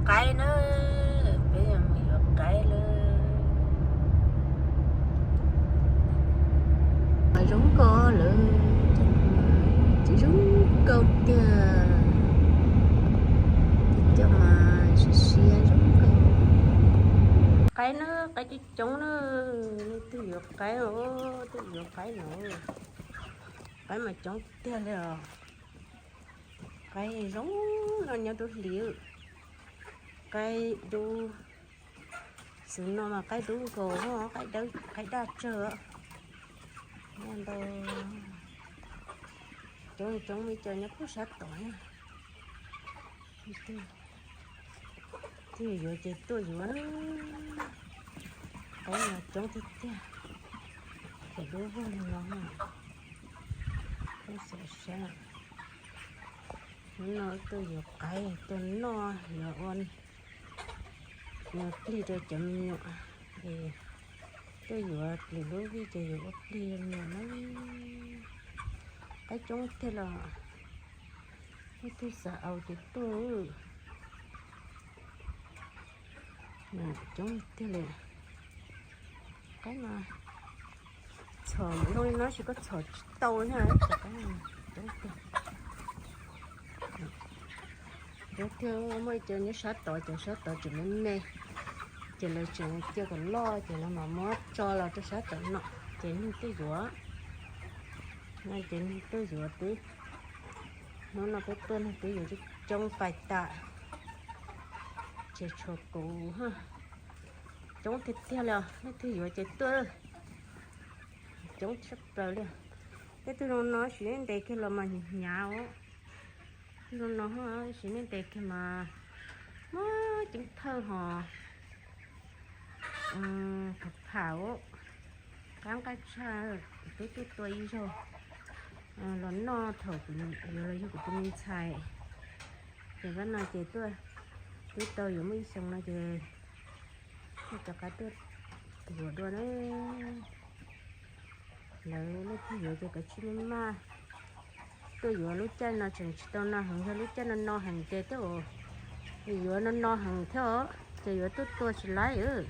Qaib na, peb yuav mus yuav qaib lawm. Mas zoo nkauj lawm, tseem zoo nkauj tiag. Coj mas siab siab zoo nkauj. Qaib na, qaib coob coob na, leej twg yuav qaib os, twg yuav qaib no. Qaib mas coob tiag li os. Qaib zoo no nyob dub hlis, qaib dub. Xwb no mas qaib dub nkaus, qaib daj tsawg. Ntau, coob coob me cov nyob puag sab tod. Twg yuav ces tuaj yuav. Qaib mas coob tiag tiag. Ces dub vog li no. Hnub no tuaj yuav qaib tuaj noj, yuav ua, yuav plig rau cov me nyuam. Es tuaj yuav plig lub vij ces yuav ua plig rau me nyuam na. Qaib coob tiag los, leej twg xav aus ces tuaj. Coob tiag li. Qaib no txhom zoo li no tsis, koj txhom tsis tau thiab. Cov qaib no coob tiag. Coob tiag, muaj ib co nyob sab tod, cov sab tod tseem me me, ces lawv tseem cia kom loj ces lawv mam muab tso los rau sab tod no. Ces neeg tuaj yuav, no ces neeg tuaj yuav twb, hnub no peb tuaj neeg twb yuav coob pais tas. Ces tshuav kuv, coob tiag tiag li os, leej twg yuav ces tuaj. Coob tshaj plaws li. Tej tug zoo no siv ntev kiag los mas hnyav hnyav os. Zoo no siv ntev kiag mas muaj ceeb thawj hos pham pham os. Qab nqaij tshaj, twb tuaj tua ib zaug los noj thaum kuv yuav los yug kuv tus me ntxhais. Ces kab no ces tuaj, twb tau yuav muaj ib xyoo no ces tuaj rov qab tuaj yuav dua na. Lawv leej twg yuav ces kav tsij maj maj tuaj yuav. Lub caij no tseem tsis tau no heev, yog lub caij no no heev ces tuaj yuav no no heev thiab os, ces yuav tuaj tua tsis laib os.